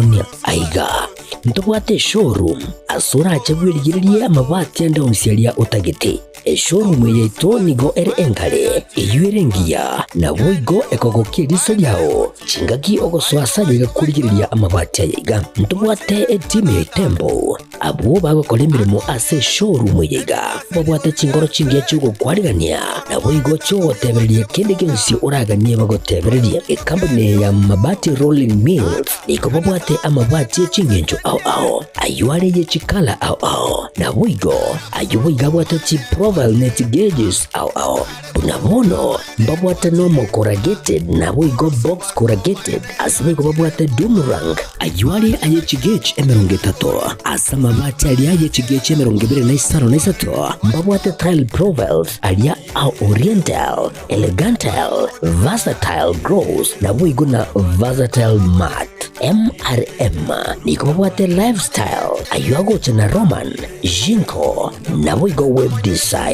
California. Aiga ntobwate eshowroom ase orache bwerigererie amabati ande onsi aria otagete. Eshowroom eye yaito nigo ere enkare, eyio ere engiya, naboigo ekogokia eriso riao chingaki ogosoa ase aye iga korigereria amabati aya iga. Ntobwate etimu ya Itembo abwo bagokora emeremo ase eshowroom eye iga, babwate chinkoro chingiya chi'ogokwarigania, naboigo chi'ogotebereria kende gionsi oraganie bagotebererie. Ekampuni eye ya Mabati Rolling Mills nigo babwate amabati e chingencho ao ao, ayio are ye chikala ao ao, naboigo ayio boigo abwate chiprofile ne chigeges ao ao. Buna bono mbabwate normal corrugated naboigo box corrugated, ase boigo babwate doom rank, ayio are aye chigauge 30, ase amabati aria aye chigauge 23 mbabwate tile profiles aria a oriental, Elegantal, Versatile Gross naboigo na Versatile Matte. MRM nigo babwate Lifestyle, ayio agocha na Roman, Jinko, naboigo Web Design.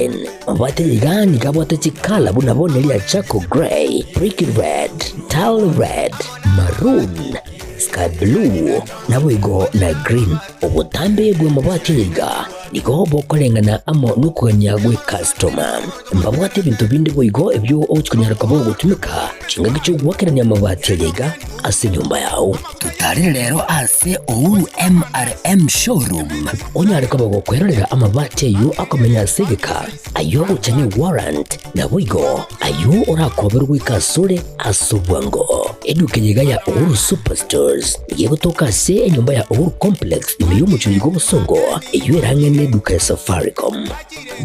Mabwate iga nigo abwate chikala buna bono eria Charcoal Grey, Brick Red, Tile Red, Maroon, Sky Blue, naboigo na Green. Obotambe bw'amabati aya iga nigo bokoreng'ana amo nokogania gw'ekastoma. Mbabwate ebinto binde boigo ebio ogochia konyara koba ogotumeka chingaki chi'ogoakerania amabati aya iga ase enyomba yao. Totarere rero ase Uhuru MRM Showroom onyare koba gokwerorera amabati ayio akomenya ase egeka, ayio agocha ne warrant, naboigo ayio orakoberwe goika asore ase obwango. Eduka eye iga ya Uhuru Superstores nigo egotoka ase enyomba ya Uhuru Complex ime y'omochie oyo bw'obosongo eyio ere ang'e neduka ya Safaricom.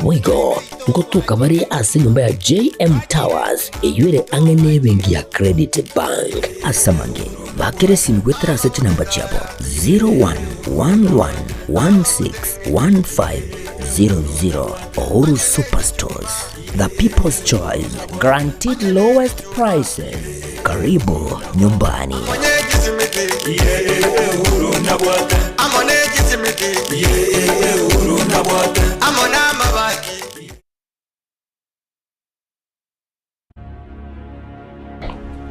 Boigo ngotoka bare ase enyomba ya JM Towers eyio ere ang'e nebenki ya Credit Bank. Ase amange, bakera esimi goetera ase chinamba chiabo 0111161500 Uhuru Superstores, the people's choice, guaranteed lowest prices. Karibu nyumbani.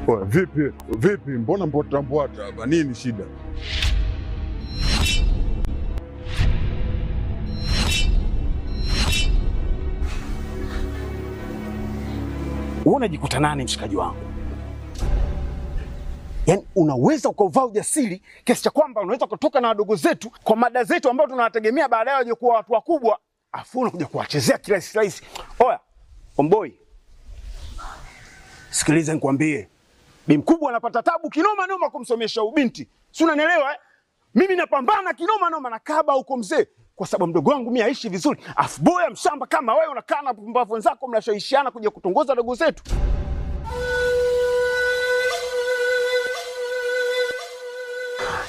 Oya, vipi vipi, mbona mbwata mbwata hapa, nini shida? Wewe unajikuta nani mshikaji wangu? Yaani unaweza ukauvaa ujasiri kiasi cha kwamba unaweza kutoka na wadogo zetu kwa mada zetu ambao tunawategemea baadaye waje kuwa watu wakubwa, afu unakuja kuwachezea kirahisi rahisi. Oya, omboi, sikiliza nikwambie, bi mkubwa anapata tabu kinoma noma kumsomesha ubinti, si unanielewa eh? Mimi napambana kinoma noma na kaba huko mzee, kwa sababu mdogo wangu mimi aishi vizuri, afu boya mshamba kama wewe unakaa na pumbavu wenzako mnashawishiana kuja kutongoza dogo zetu.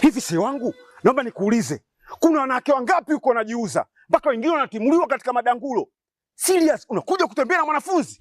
Hivi si wangu, naomba nikuulize, kuna wanawake wangapi huko wanajiuza mpaka wengine wanatimuliwa katika madangulo? Serious, unakuja kutembea na mwanafunzi?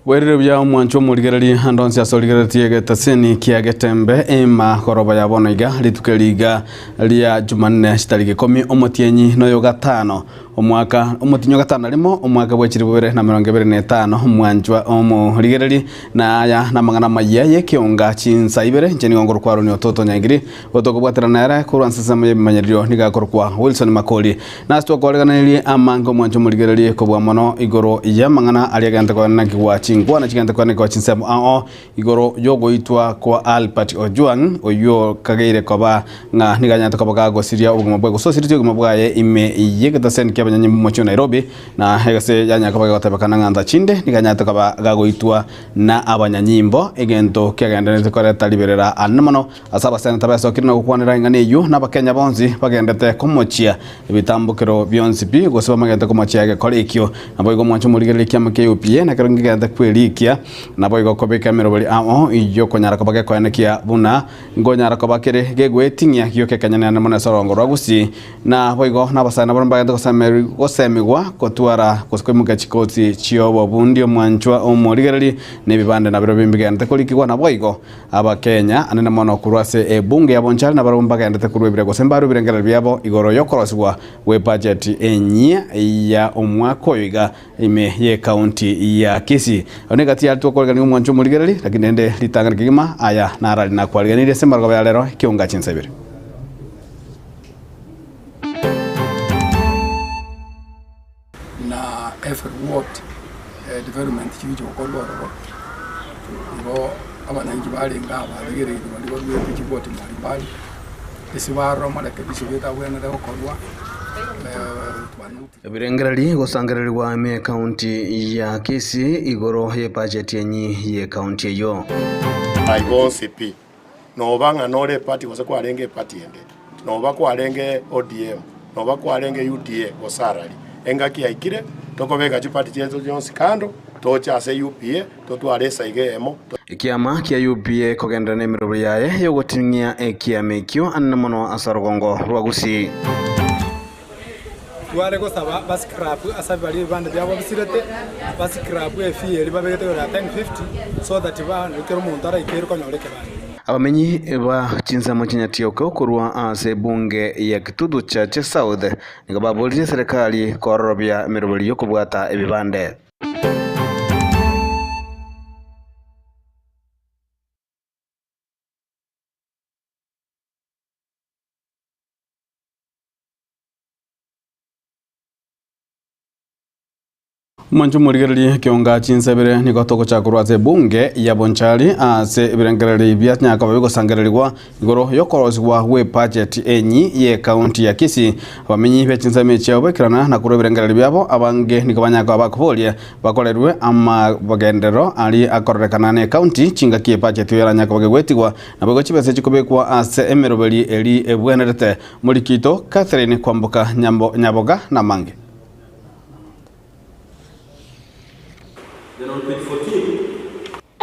Bwerire buya omwancho omorigereria ande onsi ase origereretie egetaseni kia Getembe ema goroba ya bono iga rituko eri iga ria Jumanne chitariki ikomi omotienyi noyo gatano omwaka omotienyi o gatano na rimo omwaka bwe chilifu bibere na emerongo ebere na etano omwanchwa omorigereri na aya namang'ana amayia y'ekeonga chinsa ibere inche nigo nkorokwa Aroni Ototo Nyaigiri Gotokobwaterana nere korwa nsensemo y'ebimanyererio nigo akorokwa Wilson Makori. Nase twakoareganerie amange omwancho omorigererie kobua mono igoro y'amang'ana aria agente koenekigwa chinkwana chigente koenekigwa chinsemo ao igoro y'ogoitwa kwa Albert Ojwang oyio kageire koba ng'a nigo anyarete koba kagosiria obogima bwaye gose osiritie obogima bwaye ime y'egetaseni kia. ki'abanyanyimbo omochie o Nairobi, na egese yanyara koba gegotebekana ng'a Ntachinde nigo anyarete koba gagoitwa na abanyanyimbo, egento kiagendererete koreta riberera anene mono ase abaseneta besokire na gokwanera eng'ana eyio, na Abakenya bonsi bagendete komochia ebitambokero bionsi pi, gose bamagete komochia egekora ekio. Naboigo omwanche omorigererie ekiama kia UPA, na ekero ngegendererete kwerikia, naboigo kobeka emeroberi ao y'okonyara koba gekoenekia buna Nkonyara koba kere gegweting'ia gioka ekenene mono ase orongo rwa Gusii, na boigo nabasani nabarabwo mbagende gosemigwa gotwara gose koimokia chikoti chi'obobundi omwanchwa omorigereri, na ebibande nabirobio mbigenderete korikigwa. Naboigo Abakenya anene mono korwa ase ebunge ya Bonchari nabarabwo mbagenderete korwa ebire gose mbarue ebirengererio biabo igoro y'okorosigwa gw'ebudget enyia ya omwaka oyo iga. Ime y'ekaunti ya Kisii. Ayio negati yaretwe okoregania omwancho omorigereri, lakini rende ritang'ani kegima aya narari nakwariganirie ase embargoba ya rero ekeonga chinsa ibere. Na every ward development chigocha gokorwa ororo, igo abananchi barenge abarigereiri baria baruete chiward mbalimbali, ase barora amarekebisho getabwenerete gokorwa. Ebirengererio gosangererigwa ime y'Ekaunti ya Kisii igoro y'ebajeti enyi y'Ekaunti eyio. Aye bonsi pi, noba ng'a nore eparty gose kwarenge eparty ende, noba kwarenge ODM, noba kwarenge UDA gose arari, engaki yaikire tokobeka chiparty chiaito chionsi kando, toche ase UPA totware esaiga eyemo. Ekiama kia UPA kogenderera nemeroberi yaye yogoting'ia ekiama ekio anene mono ase orogongo rwa Gusii. Tware gosaba bascrap ase baria ebibanda biabo bisirete, bascrap efee eria babegete igoro ya 1050 so that bono ekero omonto araikere konyora ekebanda. Abamenyi ba chinsemo chi'Nyatioka korwa ase ebunge ya Kitutu Chache South nigo baboririe eserekari kororobia emeroberi y'okobwata ebibande. Mwanche omorigererie ekionga chinsebere nigo togochaka korwa ase ebunge ya Bonchari ase ebirengererio bia nyakoba bigosangererigwa igoro y'okorosigwa gw'ebudget enyi y'ecounty ya Kisii. Abamenyi be chinsemo echi abo baikerana na korwa ebirengererio biabo abange nigo banyakoba bakoboria bakorerwe amagenderero aria akororekana na ecounty chingaki ebudget eyo eranyakoba gegwetigwa Naboigo chibesa chikobekwa ase emeroberi eri ebwenerete. Morikito Catherine Kwamboka Nyaboga namange.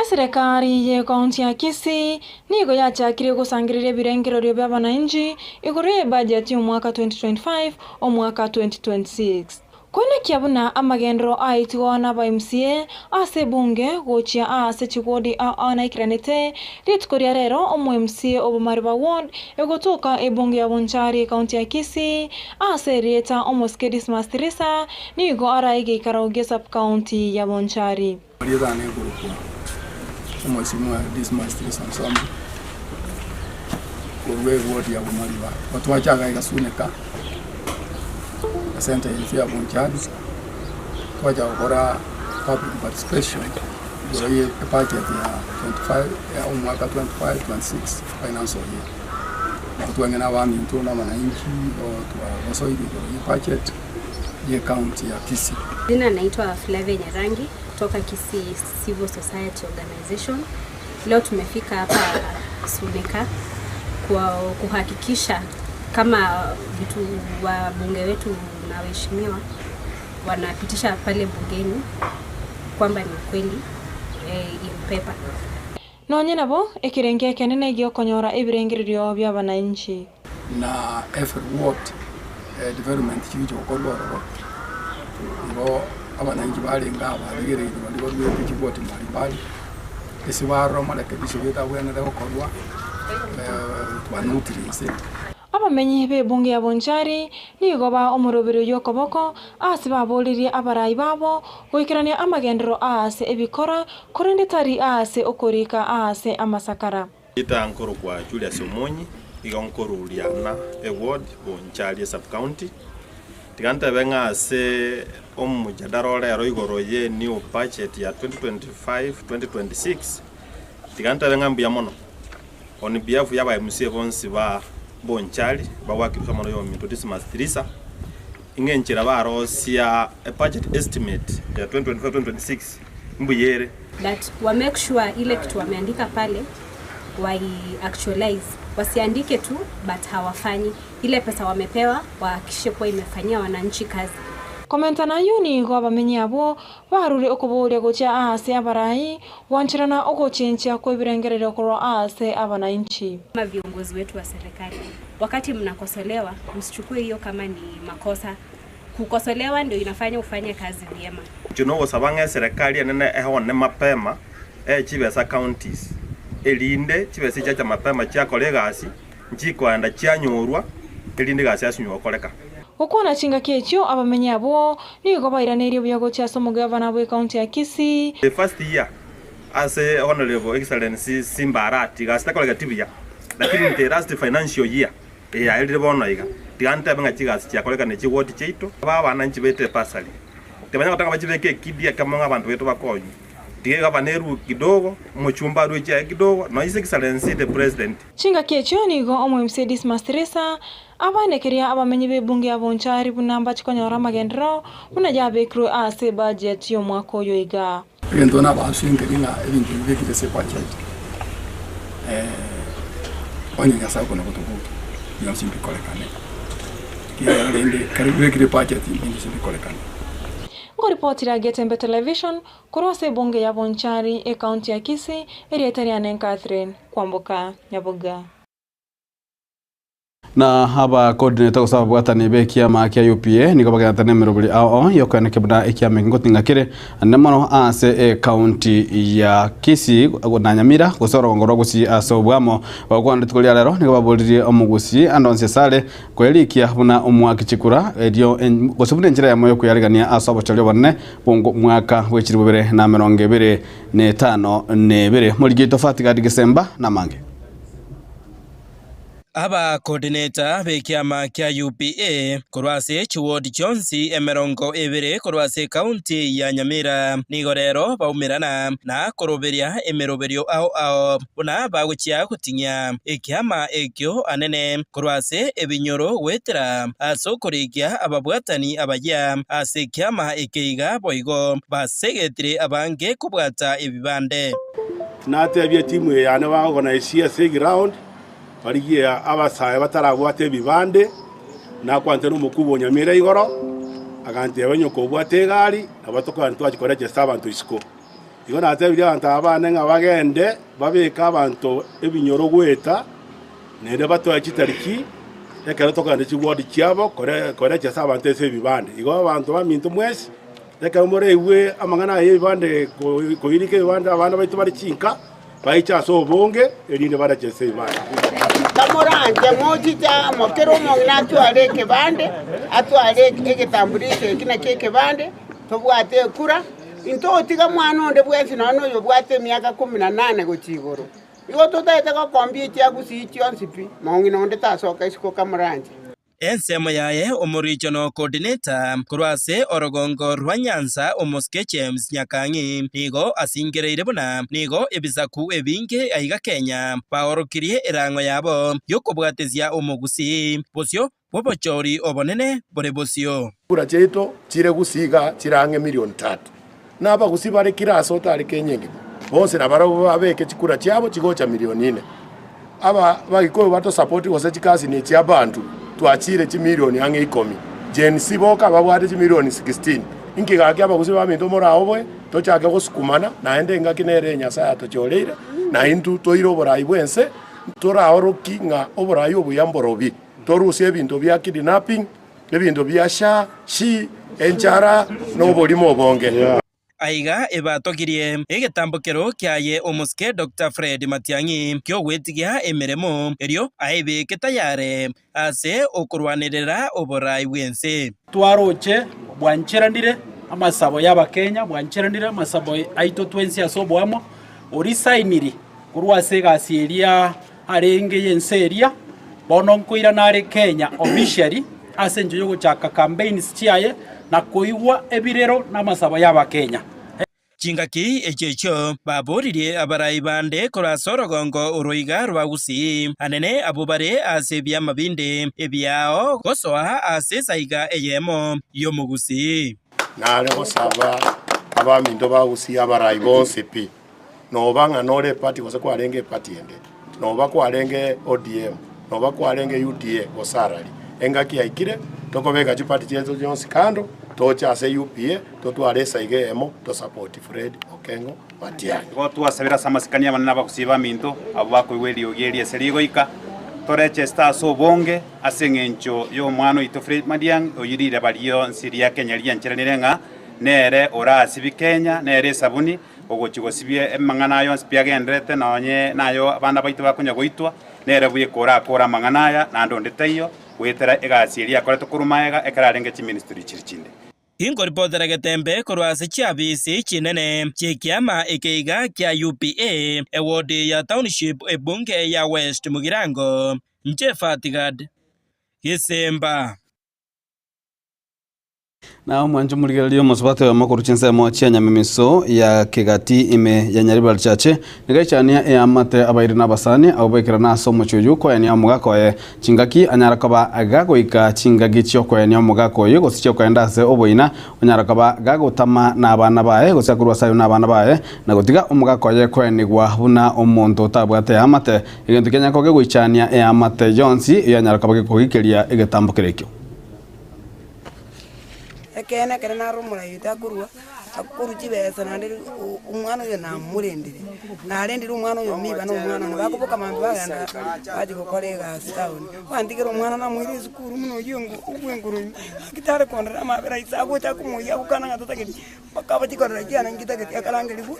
Eserekari y'ecounty ya Kisii nigo yachakire gosangereria ebirengererio bi'abananchi igoro y'ebudget y'omwaka 2025 omwaka 2026. Koenekia buna amagenderero aitigwa n'aba MCA ase ebunge gochia aase chigodi aa naikeranete, rituko ria rero omo MCA o Bomariba Ward egotoka ebunge ya Bonchari ekaunti ya Kisii ase erieta Omosike Dismas Tirisa nigo arae geikaro gia sub county ya Bonchari. Erieta nekorokwa Omosike Dismas Tirisa Nsombi korwa eward ya Bomariba. Twachaka iga Suneka. Esenta yaito ya Bonchari, twachaka gokora public participation igoro ye ebudget ya 25 ya omwaka 25 26 financial year. Nabo twang'ina na abaminto na abananchi igo twagosoire igoro ye budget ye county ya Kisii. Jina naitwa Flavia Nyarangi kutoka Kisii Civil Society Organization. Leo tumefika hapa Suneka kwa kuhakikisha kama vitu wabunge wetu na waheshimiwa wanapitisha pale bungeni kwamba ni kweli eh, in paper. Nonye nabo, ekerengo ekenene gi'okonyora ebirengererio bi'abananchi. Na every ward development chigocha gokorwa ororo, igo abananchi barenge abarigereiri baria baruete chiward mbalimbali, ase barora amarekebisho getabwenerete gokorwa twanotire inse. Abamenyi b'ebunge ya Bonchari nigo ba omoroberi oyio okoboko ase baboririe abarai babo goikerania amagenderero aase ebikora korende tari aase okorika aase amasakara. Peter nkorokwa Julius Omonyi, igo nkoruria na eward Bonchari esub county. Tiga ntebe ng'a ase omojadara ore ero igoro ye new budget ya 2025 2026, tiga ntebe ng'a mbuya mono on behalf ya aba MCA bonsi ba Bonchari bagwakirwe mono yominto Dismas Tirisa. Ng'a enchera barosia ebudget estimate ya 2025-2026 mbuya ere. But wa make sure ile kitu wameandika pale wai actualize, wasiandike tu but hawafanyi. Ile pesa wamepewa wahakikishe kuwa imefanyia wananchi kazi. Komenta nayio nigo abamenyi abwo barure okoboria gochia aase abarai, gwancherana ogochenchia kw'ebirengererio korwa aase abananchi. Kama viongozi wetu wa serikali, wakati mnakosolewa msichukue hiyo kama ni makosa. Kukosolewa ndio inafanya ufanye kazi vyema. Inche nogosaba ng'a eserekari enene ehone mapema ee chibesa counties, erinde chibesa echiacha mapema chiakora egasi, nchikoenda chianyorwa, erinde egasi yasinywa gokoreka. Gokwana chingaki echio abamenyi abwo nigo bairaneirie buya gochia ase omogavana bw'ecounty ya Kisii. The first year ase Honourable Excellency Simba Arati gasi takoregeti buya, lakini the last financial year eye yaerire bono iga, tiga ntebe ng'a chigasi chiakorekana chiward chiaito, aba abananchi baito ebasari tibanya gotaka bachibeke ekidi ekemo ng'a abanto baito bakonywe, tiga egavana erwe kidogo, omochumba arwe chiaye kidogo, nonya His Excellency the President. Chingaki echio nigo omo-MC Dismas Tirisa abanekeria abamenyi b'ebunge ya Bonchari buna mbache konyora amagenderero buna yabekirwe ase ebudget y'omwaka oyo iga. Egento nabaasengeri ng'a ebinto ebi bibekire ase ebudget, onye Nyasae okona gotobokia, bionsi mbikorekane. Ekiagera rende ekero bibekire ebudget ebinto mbikorekane. Nkoripotire Getembe Television korwa ase ebunge ya Bonchari, ecounty ya Kisii, erieta riane Catherine Kwamboka Nyaboga. Na aba coordinator gose ababwatani b'ekiama kia UPA nigo bagenderete nemeroberi ao ao yokoenekia buna ekiama eke ngoting'a kere ande mono ase ecounty ya Kisii na Nyamira gose orogongo rwa Gusii ase obwamo. Bagokwana rituko ria rero nigo baboririe omogusii ande onsi ase are koerikia buna omwaki chikura erio gose buna enchera eyemo yokoyarigania ase obochori obonene bw'omwaka bw'echiribu 2025 na ibere. Morigia oito Fatgard Gesemba namange. Abacoordinator b'ekiama kia UPA korwa ase chiward chionsi 20 korwa ase ecounty ya Nyamira nigo rero baumerana na koroberia emeroberio ao ao buna bagochia goting'ia ekiama ekio anene korwa ase ebinyoro goetera ase okorigia ababwatani abayia ase ekiama eke iga boigo basegetire abange kobwata ebibande. Natebie etimu eye yane baorganisie ase eground, barigie abasae batarabwate ebibande, nakwanete nomokubwa o Nyamira igoro, agantebia onye kobwate egari, nabo tokogenda twachia koregister abanto isiko. Igo natebirie abanto aba bane ng'a bagende babeke abanto ebinyoro goeta, naende batoe chitariki ekero tokogenda chiward chiabo kore koregister abanto ase ebibande. Igo abanto baminto mwensi, Ekero moraigwe amang'ana aya y'ebibande koirika ebibande abana baito bare chinka, baiche ase obonge, erinde barache ase ebibande. Bamoranche mochiche amo, kera omong'ina atware ekebande, atware egetambulisho eki nakio ekebande, tobwate ekura, intotiga mwana onde bwensi nonya na oyobwate emiaka kumi na nane gochia igoro. Igo totaete gokombia echiagusii chionsi pi, mong'ina onde tasoka isiko kamoranche. Ensemo yaye omoregional coordinator korwa ase orogongo rwa Nyanza Omosike James Nyakang'i nigo asingereire buna nigo ebisaku ebinge aiga Kenya baorokirie erang'o yabo y'okobwatisia omogusii bosio bw'obochori obonene bore bosio. Chikura chiaito chire gusii iga chire ang'e milioni tatu, na abagusii bare kera ase otare Kenya engima, bonsi nabarabwo babeke chikura chiabo chigocha milioni ine. Aba Bagikuyu batosapoti gose chikasini echi abanto twachire chimilioni ang'e ikomi. Gen Z boka babwate chimilioni 16. Inki gaki abagusii baminto moraoboe tochake gosukumana naende engaki nere Nyasae atochoreire na intwe toire oborai bwense toraoroki ng'a oborai obuya mborobi. Torusie ebinto bia kidnapping, ebinto bia sha, shi, enchara na oborimo obonge. Aiga ebatogirie egetambokero kiaye omosike Doctor Fred Matiang'i ki'ogwetigia emeremo erio aebeke tayare ase okorwanerera oborai bw'ense. Twaroche bwancheranire amasabo y'Abakenya, bwancheranire amasabo aito twensi ase oboamo, orisainiri korwa ase egasi eria arenge y'ense eria, bono nkoirana are Kenya officially ase enchera y'ogochaka campaigns chiaye na koigwa ebirero na amasabo y'Abakenya. Chingaki echio echio baboririe abarai bande korwa ase orogongo oro iga rwa Gusii, anene abwo bare ase ebiama binde ebiao gosoa ase esaiga eyemo y'omogusii. Nare gosaba abaminto ba Gusii abarai bonsi pi, noba ng'a nore eparty gose kwarenge eparty ende, noba kwarenge ODM, noba kwarenge UDA gose arari, engaki yaikire tokobeka chiparty chiaito chionsi kando, toche ase UPA totware esaiga eyemo tosapoti Fred Okengo Matiang'i. Igo twasabire ase amasikani amanene abagusii baminto, abwo bakoigwa eriogi eri ase rigoika, torecheste ase obonge ase engencho y'omwana oito Fred Matiang'i, oyio riraba rionsi ria Kenya riancheranire ng'a nere orasibie Kenya, nere esabuni ogochia gosibia amang'ana aya onsi pi agendererete nonye naye abana baito bakonya goitwa, nere bweka orakore amang'ana aya, naende onde taiyo, goetera egasi eria akorete korwa magega ekero arenge chiministry chiria chinde. Inkoripotera getembe korwa ase chiabisi chinene chi'ekiama eke iga kia UPA, ewodi ya Township ebunge ya West Mugirango, inche Fatigad Gisimba. Na omwanche omorigereria omosubati oyomo korwa chinsemo chia nyamemiso ya kegati ime ya Nyaribari Church, nigo aichania eamate abairi na abasani abwo baikerana ase omochie oyio koenia omogaka oye. Chingaki anyara koba gagoika chingaki chi'okoenia omogaka oyio gose chi'okoenda ase oboina, onyara koba gagotama nabana baye gose akorwa ase ayio nabana baye, na gotiga omogaka oye koenigwa buna omonto otabwate eamate, egento kianyare koba gegoichania eamate yonsi eyio anyare koba gekogikeria egetambo keria ekio. Ekeene ekero nare omorai takorua, akorua chibesa naende omwana oyo namorendire, narendire omwana oyo omiba na omwana one, bakoboka mambia bagenda bachia gokora egasi town. Bantigera omwana namoire esukuru buna oyio obwenguru ime, gaki tare kondora amabera ise agocha akomoyia agokana ng'a totageti, mpaka abachi korora kiane nkitageti akarangerigwa,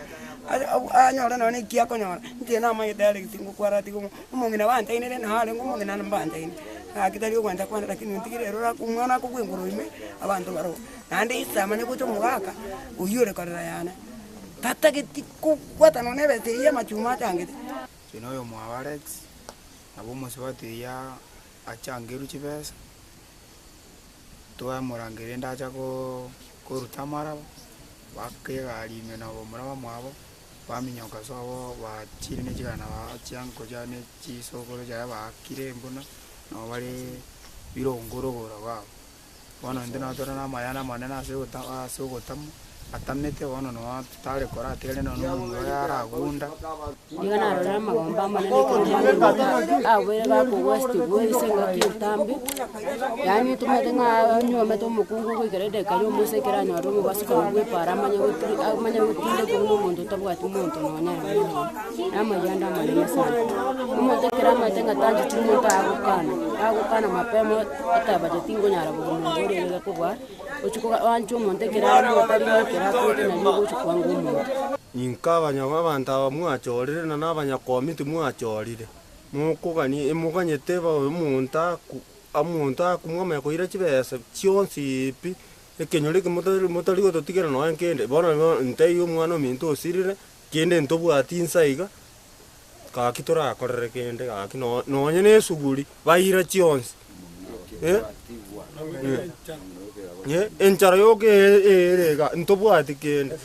anyore nonye eki akonyora, inche namanyete Alex ngokwara atiga omong'ina banchainire nao arenge omong'ina mbanchaine. Gaki tari ogwancha kwane lakini ontigire ere ore omwana akogwa engoro ime, abanto baroo. Naende ise amanye gocha omogaka, oyio ore korera yane, tatageti kobwata nonya na ebesa eyio y'amachuma achangete. Inche na oyomwabo Alex, nabo omosubati oyio achangerwe chibesa, twamorangeria rende acha koruta amaraba, baka egari ime na abamura bamwabo. Baminyoka sobo bachire ne chigana chianko chiane chisokoro chiaye baakire embuna, nabo bare birongorogoro iga abwo. Bono intwe nabo tore na amayani amanene ase ase ogotama, atamete bono noo totare kora atigare nonya na omomura oye aragunda. Nigo narorire amagombo amanene ekero mwanyagetinto abeire bakogwestigwa ase engaki entambe, yaani tomanyete ng'a onyuomete omokungu goikera edageka ya omoisa ekero anyorire omobasukano bwa epara amanye gotiri amanye gotindekwa buna omonto otabwati monto nonya nonye nonya, na amayanda amanene sana. Omonto ekero amanyete ng'a tancheti omonto agokana, agokana mapema oteba aye tingonyara bogima obo ore iga kobua, ochia koba oanche omonto ekero are otari na ekero akwete nario ogochia kwanga omonto. Inka abanto aba mwachorire na nabanyakomiti mwachorire, mokogania emoganyete babe omonto aku omonto akumwa amanye koira chibesa chionsi pi, ekenyoro eke motari motari gototigera nonya nkende. Bono bono ntaiyo omwana ominto osirire, kende ntobwati insa iga, gaki torakorere kende gaki no nonye na esuguri baira chionsi eh, eh, enchara yoka ere iga ntobwati kende.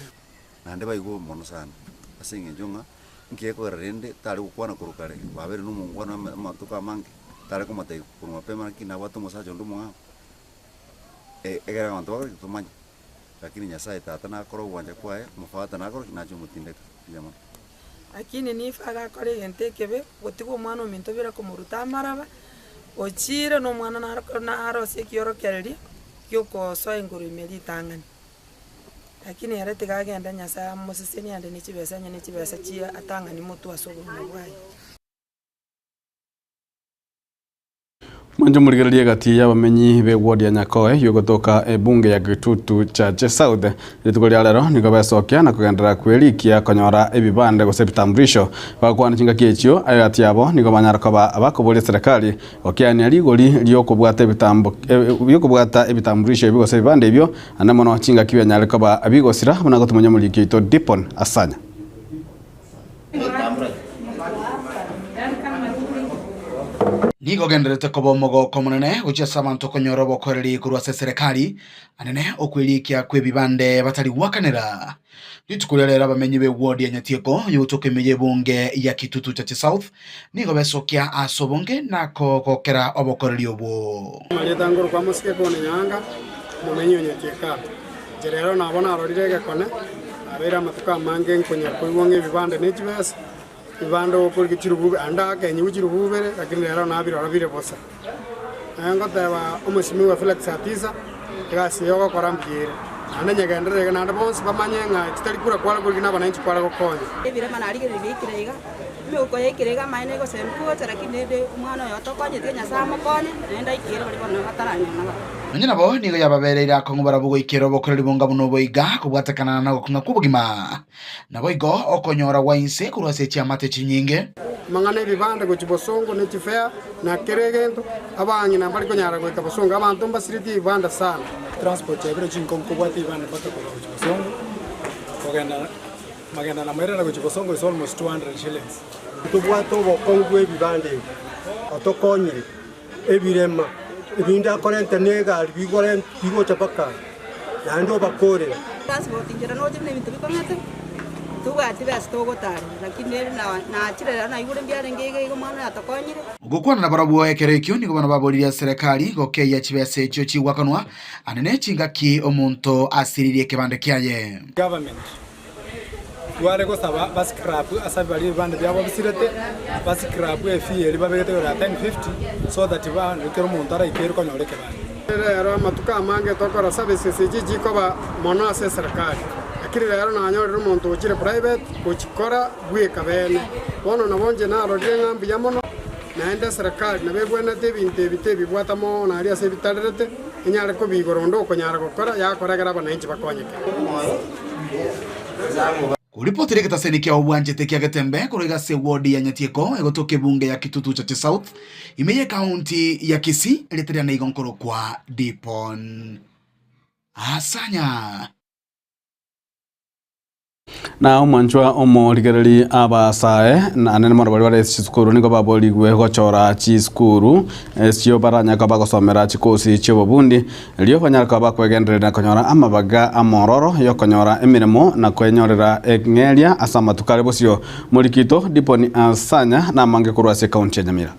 Naende baigwe mono sana, ase eng'encho ng'a inki gekogera rende tare gokwana korwa kare, babeire na omongwana ame amatuko amange, tare komotebia korwa mapema lakini nabwate omosacha onde omong'ao, egere abanto bakore ki? Tomanye. Lakini Nyasaye Tata nakore ogwancha kwaye, omofata nakore ki? Nache omotindeka. Mbuya mono. Lakini nifa agakora egento ekebe, gotiga omwana ominto bire komoruta amaraba, ochiire na omwana naro narosie ekiorokererio giokosoa engoro ime ritang'ani. Lakini ere tiga agende Nyasae amosesenie ande ne chibesa onye ne chibesa chia atang'ani motwe ase obogima bwaye. Mwanche morigererie egati y'abamenyi b'eward ya Nyakoe y'ogotoka ebunge ya Gitutu Chache South rituko ria rero nigo besokia na kogenderera kwerikia konyora ebibande gose ebitambulisho bagokwana chingaki echio egati yabo nigo banyara koba abakoboria serikali Gokiania rigori ri'okobwata ebitambo ri'okobwata ebitamburisho ebio gose ebibanda ebio, ande mono chingaki bianyare koba bigosira, buna gotomonya omoriki oito Dipon Asanya. Nigo ogendererete koba omogoko omonene gochia ase abanto konyora obokoreri korwa ase eserekari, anene okwerikia kw'ebibande batari goakanera. Rituko ria rero abamenyi b'eward ya Nyatieko yogotoka ime y'ebunge ya Kitutu Chache South nigo besokia ase obonge na kogokera obokoreri obwo. Amarieta ngorokwa mosike kone Nyaanga, omomenyi o Nyatieko aa. Inche rero nabo narorire egekone, nabeire amatuko amange nkonya koigwa ng'a ebibande ne chibesa, Ebibanda okorigia chirubube, ande akenyigwe chirububere, lakini rero nabirora bire bosa. Naye ngoteba omosimiwa Felix Atisa, egasi eye ogokora mbuya ere, naende nyegenderere iga, naende bonsi bamanye ng'a chitari kura kware korigia na abananchi kware gokonya. Ebirema narigereria biaikire iga, emeuko yaikire iga amaene egosemi gocha lakini rende omwana oyo otokonyeti Nyasaye amokonye, naende aikere baria bono bataranyora nabo. Nonya nabo nigo yababereire akong'u barabwo goikera obokoreri bonga buna obo iga, kobwatekana nogokong'a kw'obogima. Naboigo okonyora gwa inse korwa ase chiamate chinyinge. Amang'ana 'ebibande gochia bosongo ne chifea, na kera egento, abang'ina mbari konyara goika bosongo, abanto mbasiretie ebibanda sana. Transport chiabire chinkong'u kobwata ebibande mpaka korwa gochia bosongo, kogenda magenda na mairana gochia bosongo is almost 200 shillings. Ntobwate obokong'u bw'ebibanda ebi, otokonyire ebirema, ebinde akorente na egari bigore bigocha mpaka aa, naende obakorere. Transport inchera noche buna ebinto bikong'ete, tobwati besa togotarera, lakini rende nachire rero naigure mbiarenge iga iga omwana oyo atokonyire. Gokwana nabarabwo ekero ekio nigo bono baboririe eserekari gokeyia chibesa echio chigwakanwa ande ne chingaki omonto asiririe ekebande kiaye. Government Tware gosaba bascrap ase baria ebibande biabo bisirete, bascrap efee eria babegete igoro ya 1050 so that ekero omonto araikere konyora ekebande. Rero amatuko amange tokora services echi chikoba mono ase eserekari, lakini rero nanyorire omonto ochire private gochikora bweka bene. Bono nabo inche narorire ng'a mbuya mono, naende eserekari nabo ebwenerete ebinto ebi tebibwata mono aria ase ebitarerete, enyare kobiigora onde okonyara gokora yakora ekero abananchi bakonyeke. Koripotera egetaseni kia obwanchete kia Getembe korwa iga ase eward ya Nyatieko egotoka ebunge ya Kitutu Chache South ime ye county ya Kisii erieta riane igo nkorokwa Dipon Asanya. Na omwanchwa omorigereri abasae na anene mono baria bare ase chisukuru nigo baborigwe gochora chisukuru echio baranyare koba bagosomera chikosi chi'obobundi Erio banyare koba bakwegendereria na konyora amabaga amororo y'okonyora emeremo na kwenyorera eng'eria ase amatuko are bosio. Morikito, Diponi Asanya namange korwa ase ekaunti ya Nyamira.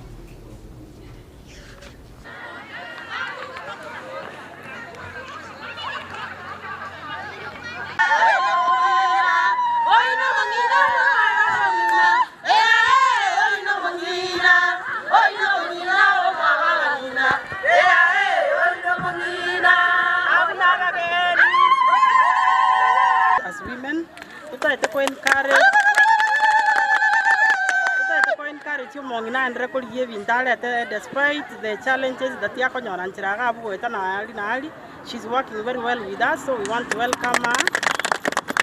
As women, totaete ko encourage totaete ko encourage omong'ina aendere korigia ebinto arete despite the challenges that akonyora nchera iga abwo goeta na aria na aria, she's working very well with us so we want to welcome her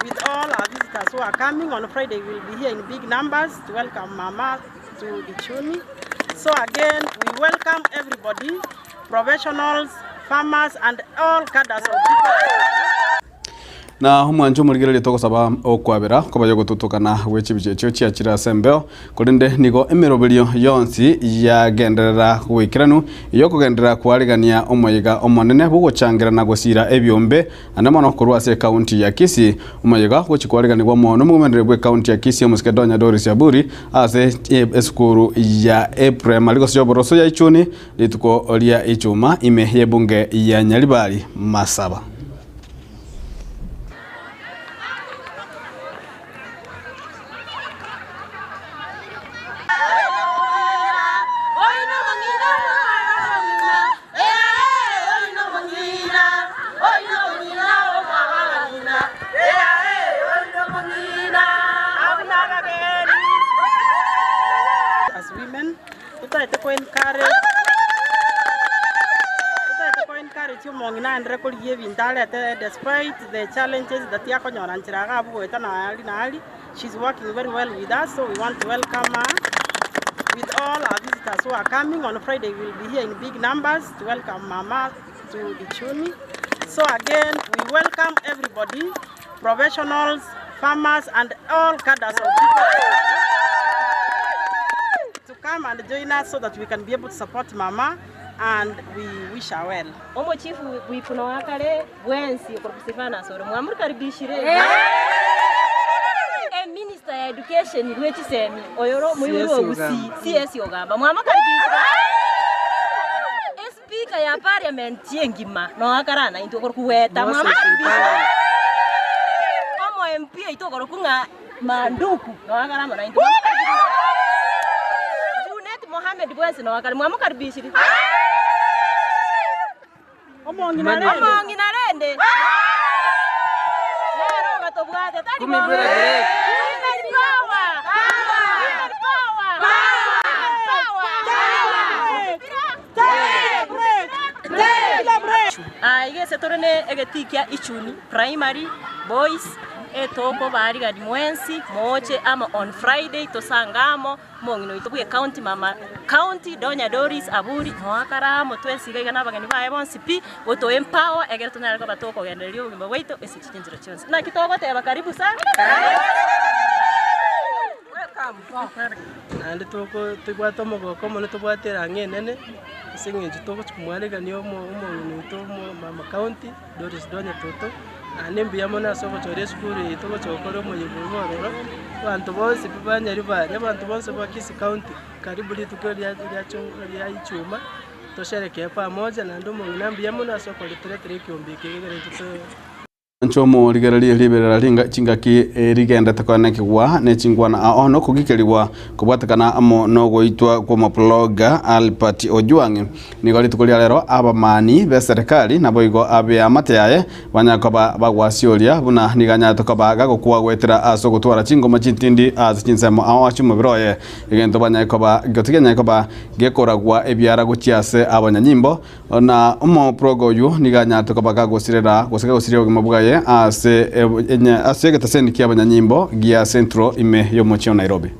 with all our visitors who are coming on Friday we will be here in big numbers to welcome mama to Ichuni. So again, we welcome everybody, professionals, farmers and all cadres of people. Na omwancho omorigereria togosaba okwabera koba yogotutokana gwe chibicha echio chiachire ase embeo, korende nigo emeroberio yonsi yagenderera goikeranu, eyokogenderera koarigania omoyega omonene bw'ogochangera na gosiira ebiombe Ande mono korwa ase ekaunti ya Kisii, omoyega gochia koariganigwa amo nomogomeneri bw'ekaunti ya Kisii omosike Donya Doris Aburi ase esukuru ya eprimary gose y'oboroso ya Ichuni rituko ria Ichuma ime y'ebunge ya Nyaribari Masaba. As women, totaete ko encourage totaete ko encourage omong'ina aendere korigia ebinto arete despite the challenges that akonyora nchera iga abwo goeta na aria na aria. She's working very well with us so we want to welcome her with all our visitors who are coming on Friday we will be here in big numbers to welcome mama to Ichuni. So again we welcome everybody, professionals, farmers and all cadres of people to come and join us so that we can be able to support mama and we wish her well. Omochifu bw'Ifuno wa kare bwensi okorokwa Silvanus ore mwamorikaribishire. Eminister ya education bwe chisemi oyore omoibori o Gusii CS Ogamba mwamokaribishire. Espika ya parliament engima noakare naintwe okorokwa Weta mwamokaribishire. Omo MP oito okorokwa ng'a Manduku noakare amo naintwe mwamokaribishire. Junet Mohamed bwensi noakare mwamokaribishire. Omong'ina rende nere ogatobwate tari bongo. Women power! Women power! Women power! Aiga ase tore ne egetii kia Ichuni Primary Boys etokobaarigani mwensi moche amo on Friday tosange amo Omong'ina oito bw'ecounty mama county Donya Doris Aburi noakare amo twensi iga iga na abageni baye bonsi pi goto empower egere tonyare koba tokogendereria obogima bwaito ase chinchero chionsi. Naki togoteba karibu sana. Naende toko tobwate omogoko omonene tobwate erang'o enene, ase eng'encho togochia komwarigania omo omong'ina oito omo mama county Doris Donya Toto, Naende mbuya mono ase ogochora esukuru eye togocha gokora omoyega oyo ororo, abanto bonsi pi ba Nyaribari, abanto bonsi ba Kisii County, karibu rituko ria ria ria ichuma, tosherekee pamoja, naende omong'ina mbuya mono ase okoretoretera ekiombe eke egere intwe to. Inche omorigererie riberera ringa chingaki rigendete koenekigwa ne chingwana ao nokogikerigwa kobwatekana amo nogoitwa kw'omoploga Albert Ojwang. Nigo rituko ria rero abamani b'eserekari naboigo abeamate yaye banyare koba bagwasioria buna nigo anyarete koba gagokwa goetera ase ogotwara chingoma chintindi ase chinsemo ao chi'omobere oye, egento banyare koba tigenyare koba gekoragwa ebiara gochia ase abanyanyimbo. Na omoproga oyio nigo anyarete koba gagosirera gose gagosiria obogima bwaye ase ase egetaseni ki'abanyanyimbo gia Central ime y'omochie o Nairobi.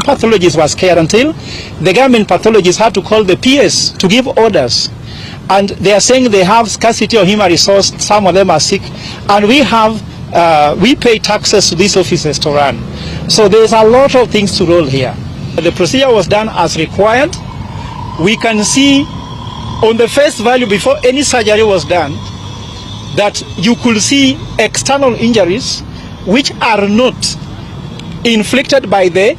Pathologists were scared until the government pathologists had to call the PS to give orders. And they are saying they have scarcity of human resource, some of them are sick, and we have uh, we pay taxes to these offices to run. So there's a lot of things to roll here. The procedure was done as required. We can see on the face value before any surgery was done that you could see external injuries which are not inflicted by the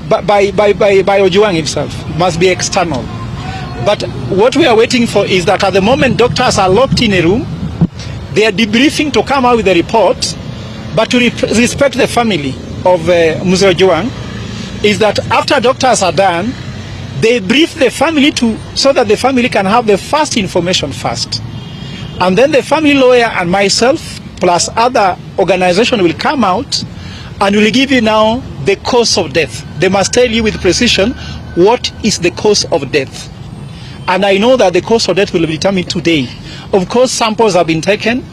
by, by, by, by, by Ojuang himself, must be external. But what we are waiting for is that at the moment doctors are locked in a room, they are debriefing to come out with a report, but to respect the family of uh, Mzee Ojuang, is that after doctors are done, they brief the family to so that the family can have the first information first. And then the family lawyer and myself plus other organization will come out and will give you now the cause of death. They must tell you with precision what is the cause of death. And I know that the cause of death will be determined today. Of course, samples have been taken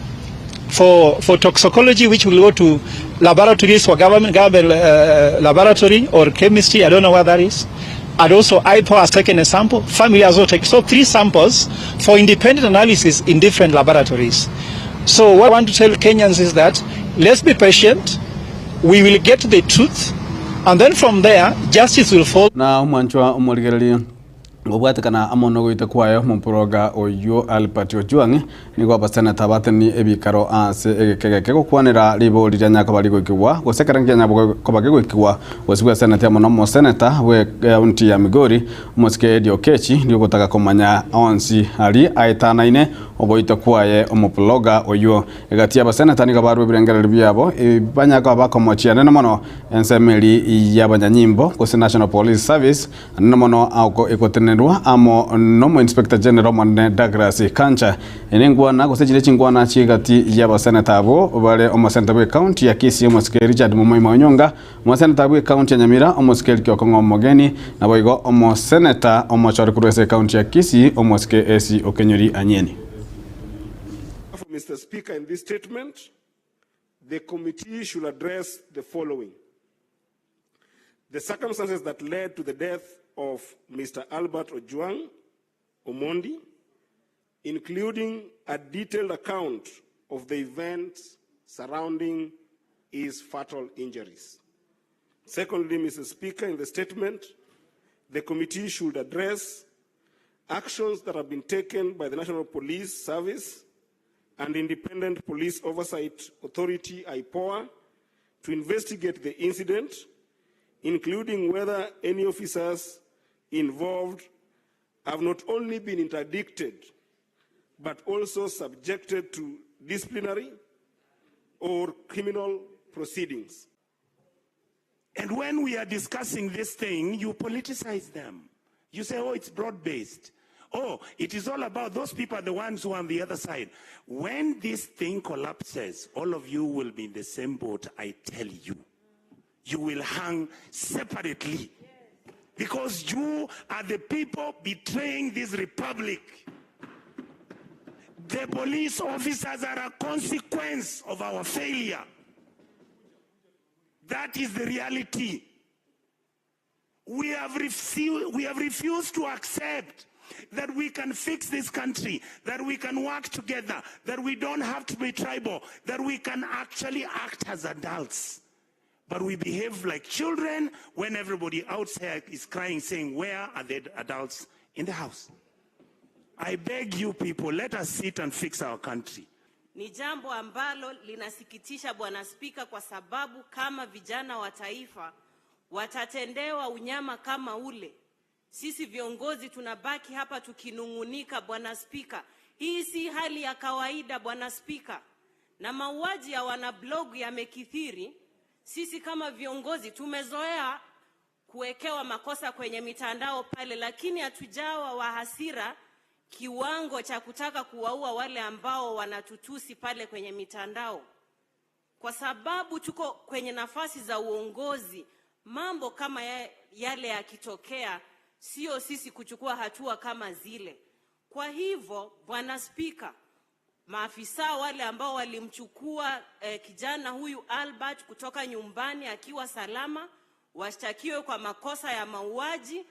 for, for toxicology, which will go to laboratories for government, government uh, laboratory or chemistry, I don't know what that is. And also IPO has taken a sample, family has also taken, so three samples for independent analysis in different laboratories. So what I want to tell Kenyans is that let's be patient, we will get the truth, and then from there, justice will follow. Na omwanchwa omorigereria gobwatekana amo nogoita kwaye omoporoga oyio Albert Ojwang nigo abaseneta bateni ebikaro ase egeka egeke gokwanera ribori ria nyakoba rigoikigwa gose ekero nkianya koba gegoikigwa gose bwa seneti amo nomoseneta bwe county ya Migori omosike Eddie Okechi riogotaka komanya onsi aria aetanaine ogoita kwaye omoploga oyio. Egati y'abaseneta nigo barua ebirengererio biabo banya koba bakomochia anene mono ensemo eria y'abanyanyimbo gose National Police Service anene mono oko egotenenerwa amo nomo-inspector general omonene Douglas Kanja. Eye nengwana gose chire chingwana chi'egati y'abaseneta abwo bare omoseneta bw'ecounty ya Kisii omosike Richard Momoima Onyonga, omoseneta bw'ecounty ya Nyamira omosike Eric Okong'o Omogeni, naboigo omoseneta omochore korwa ase ecounty ya Kisii omosike AC Okenyori Anyeni. Therefore, Mr. Speaker, in this statement, the committee should address the following. The circumstances that led to the death of Mr. Albert Ojwang Omondi, including a detailed account of the events surrounding his fatal injuries. Secondly, Mr. Speaker, in the statement, the committee should address actions that have been taken by the National Police Service and Independent Police Oversight Authority, IPOA, to investigate the incident, including whether any officers involved have not only been interdicted, but also subjected to disciplinary or criminal proceedings. And when we are discussing this thing, you politicize them. You say, oh, it's broad based. Oh, it is all about those people are the ones who are on the other side. When this thing collapses, all of you will be in the same boat, I tell you. You will hang separately. Because you are the people betraying this republic. The police officers are a consequence of our failure. That is the reality. We have, refused, we have refused to accept that we can fix this country, that we can work together, that we don't have to be tribal, that we can actually act as adults. But we behave like children when everybody outside is crying, saying, Where are the adults in the house? I beg you people, let us sit and fix our country. Ni jambo ambalo linasikitisha Bwana Spika, kwa sababu kama vijana wa taifa watatendewa unyama kama ule, sisi viongozi tunabaki hapa tukinung'unika. Bwana Spika, hii si hali ya kawaida Bwana Spika, na mauaji ya wanablog yamekithiri. Sisi kama viongozi tumezoea kuwekewa makosa kwenye mitandao pale, lakini hatujawa wa hasira kiwango cha kutaka kuwaua wale ambao wanatutusi pale kwenye mitandao, kwa sababu tuko kwenye nafasi za uongozi. Mambo kama yale yakitokea, sio sisi kuchukua hatua kama zile. Kwa hivyo, Bwana Spika, maafisa wale ambao walimchukua eh, kijana huyu Albert kutoka nyumbani akiwa salama washtakiwe kwa makosa ya mauaji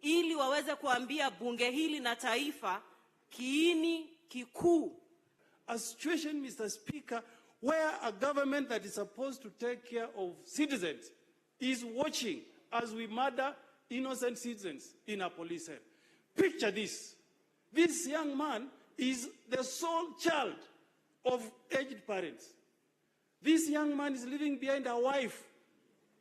ili waweze kuambia bunge hili na taifa kiini kikuu. A situation, Mr. Speaker, where a government that is supposed to take care of citizens is watching as we murder innocent citizens in a police cell. Picture this. This young man is the sole child of aged parents. This young man is leaving behind a wife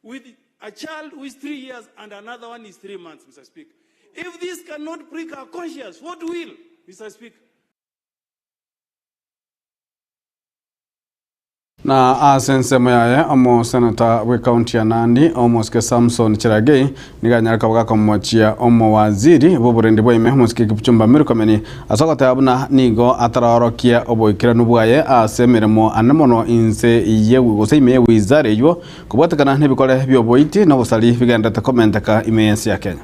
with a child who is three years and another one is three months, Mr. Speaker. If this cannot prick our conscience, what will, Mr. Speaker? Na ase ensemo yaye omoseneta bwa ekaunti ya Nandi omosike Samson Cherargei nigo anyare koba gakomochia omowaziri bwa oborendi bwa ime omosike Kipchumba Murkomen ase ogoteba buna nigo atarorokia oboikeranu bwaye ase emeremo ane mono inse ye gose ime ye wizara eywo kobwatekana na ebikore bia oboiti na obosari bigenderete komenteka ime y'ense ya Kenya.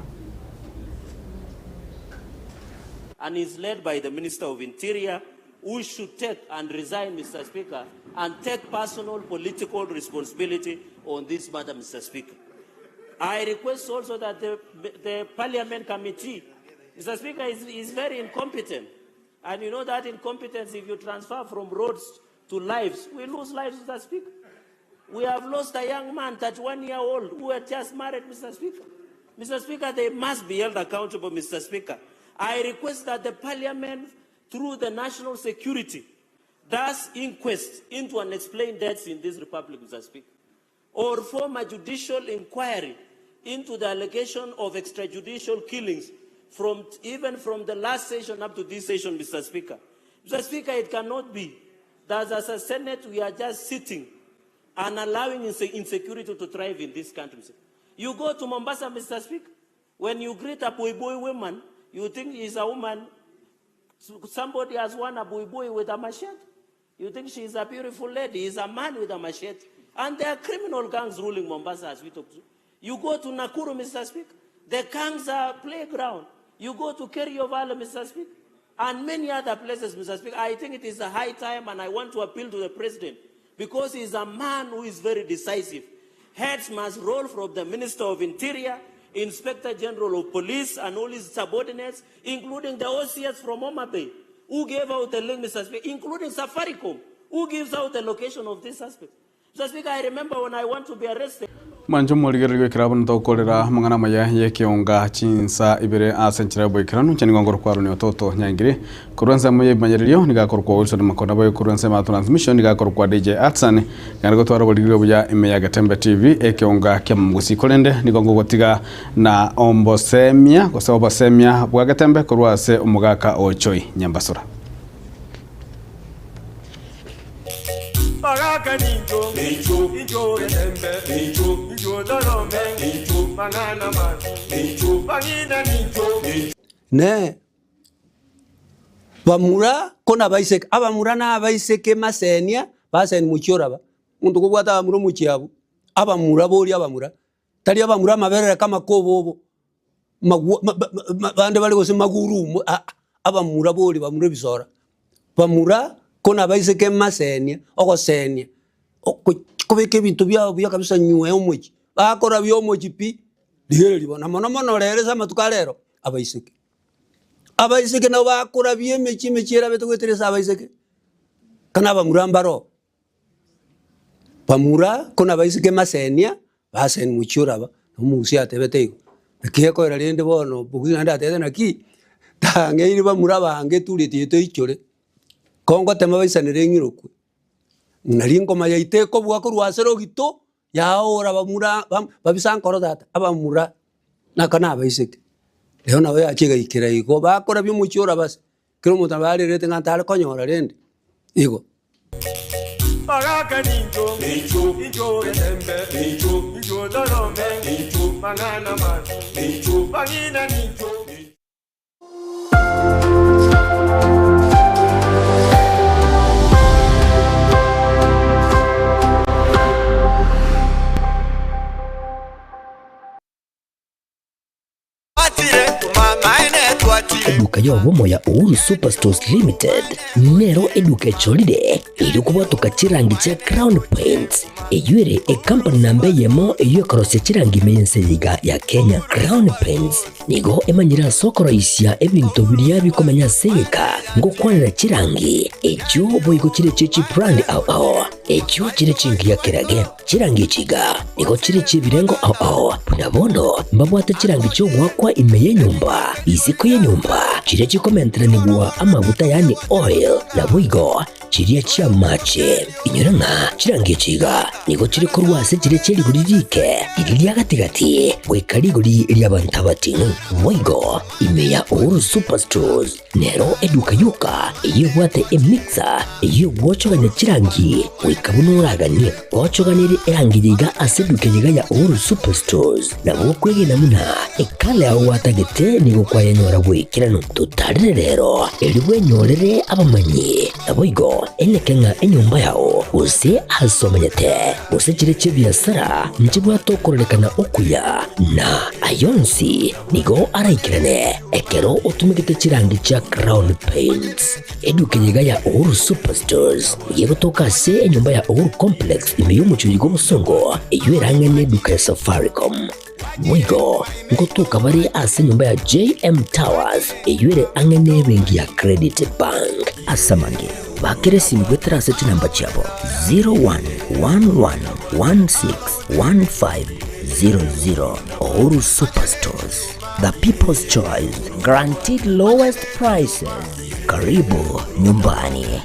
and is led by the Minister of Interior, who should take and resign, Mr. Speaker, and take personal political responsibility on this matter, Mr. Speaker. I request also that the, the Parliament Committee, Mr. Speaker, is, is very incompetent. And you know that incompetence, if you transfer from roads to lives, we lose lives, Mr. Speaker. We have lost a young man, 31 year old, who had just married, Mr. Speaker. Mr. Speaker, they must be held accountable, Mr. Speaker. I request that the Parliament, through the national security, does inquest into unexplained deaths in this republic, Mr. Speaker, or form a judicial inquiry into the allegation of extrajudicial killings from even from the last session up to this session, Mr. Speaker. Mr. Speaker, it cannot be that as a Senate we are just sitting and allowing insecurity to thrive in this country. You go to Mombasa, Mr. Speaker, when you greet a buibui woman, you think he's a woman. Somebody has won a buibui with a machete. You think she's a beautiful lady. He's a man with a machete. And there are criminal gangs ruling Mombasa as we talk to. You go to Nakuru, Mr. Speaker, the gangs are playground. You go to Kerio Valley, Mr. Speaker, and many other places, Mr. Speaker. I think it is a high time, and I want to appeal to the president because he's a man who is very decisive. Heads must roll from the Minister of Interior, Inspector General of Police, and all his subordinates, including the OCS from Homa Bay, who gave out the link, Mr. Speaker, including Safaricom, who gives out the location of this suspect. Mr. Speaker, I remember when I want to be arrested. Mwanche omorigereria goikera abwo ntokorera amang'ana amaya y'ekeonga chinsa ibere ase enchera y'oboikeranu. Inche nigo nkorokwa Aroni Ototo Nyaingiri. Korwa ensemo y'ebimanyererio nigo akorokwa Wilson Makona boigo korwa ensemo ya transmission nigo akorokwa DJ Atsan. Naende gotwara oborigereria obuya ime ya Getembe TV ekeonga ki'omogusi. Korende nigo ngogotiga na ombosemia gose obosemia bwa Getembe korwa ase omogaka o Choi Nyambasura. Bagaka nincho, incho getembe, incho torome, mang'ana mabi, bang'ina nincho. Ne bamura ko nabaiseke, abamura na abaiseke masenia, baseni mochie oraba, omonto kobwate abamura omochie abwo, abamura boria abamura, tari abamura amaberere kama kobobo, magwa ma ba ma bande bare gose magurumu aa, abamura boria bamura ebisora, bamura ko nabaiseke masenia, ogosenia, oko kobeka ebinto biabo buya kabisa nywe omochie, bakorabia omochie pi, rigereria bono, na mono mono rero ase amatuko a rero, abaiseke. Abaiseke nabo bakorabia emechie emechie erabete goetera ase abaiseke, kana abamura mbaro. Bamura ko nabaiseke masenia, baseni mochie oraba, na omogusi atebete igo. Naki gekoera rende bono omogusi naende atebete naki, tang'eiri bamura abange etureti yaito eichore, ko ngotema baisanere eng'irokwe. Nari engoma yaito ekobua korwa ase rogito, Yaoora bamura babisa nkoro tata, abamura naka nabaiseke. Rero nabo yachia egaikera igo, bakorabia omochie orabase, kera omonto nabo arerete ng'a ntare konyora rende igo. Bagaka nincho, incho getembe, incho torome, mang'ana mabi, bang'ina nincho. Eduka y'obomo ya Uhuru Superstores Limited nero eduka echorire erio kobwatoka chirangi chia Crown Paints eyio ere ekampani namba eyemo eyio ekorosia chirangi ime y'ense eye iga ya Kenya. Crown Paints Nigo emanyire ase okoroisia ebinto biria bikomenya ase egeka, ngokwanera chirangi, echio boigo chire chie chibrand ao ao, echio chire chingiya kerage. Chirangi echi iga nigo chire chi'ebirengo ao ao, buna bono mbabwate chirangi chi'ogoakwa ime y'enyomba, isiko y'enyomba, chiria chikomenteranigwa amaguta yaani oil, naboigo Chiria chi'amache. Inyora ng'a chirangi echi iga nigo chire korwa ase chiria chie rigori riike, riria ria gati-gati, goika rigori ri'abanto abating'u. Boigo ime ya Uhuru Superstores nero eduka yoka eyio ebwate emixer eyio egwochogania chirangi goika buna oraganie. Gochoganerie erangi eye iga ase eduka eye iga ya Uhuru Superstores nabo okwegena buna ekala yao gwatagete nigo kwayenyora bw'ekeranu. Totarere rero erio bwenyorere abamanyi. Naboigo eneke ng'a enyomba yao, gose aase omenyete, gose chire chi'ebiasara nchibwate okororekana okuya, na ay'onsi nigo araikerane ekero otumegete chirangi chia Crown Paints. Eduka eye iga ya Uhuru Superstores nigo egotoka ase enyomba ya Uhuru Complex ime y'omochie oyo bw'obosongo, eyio erang'e neduka ya Safaricom. Boigo ngotoka bare ase enyomba ya JM Towers eyio ere ang'e nebenki ya Credit Bank. Ase amange, bakera esimi goetera ase chinamba chiabo 0111161500. Uhuru Superstores, the people's choice, guaranteed lowest prices. Karibu nyumbani.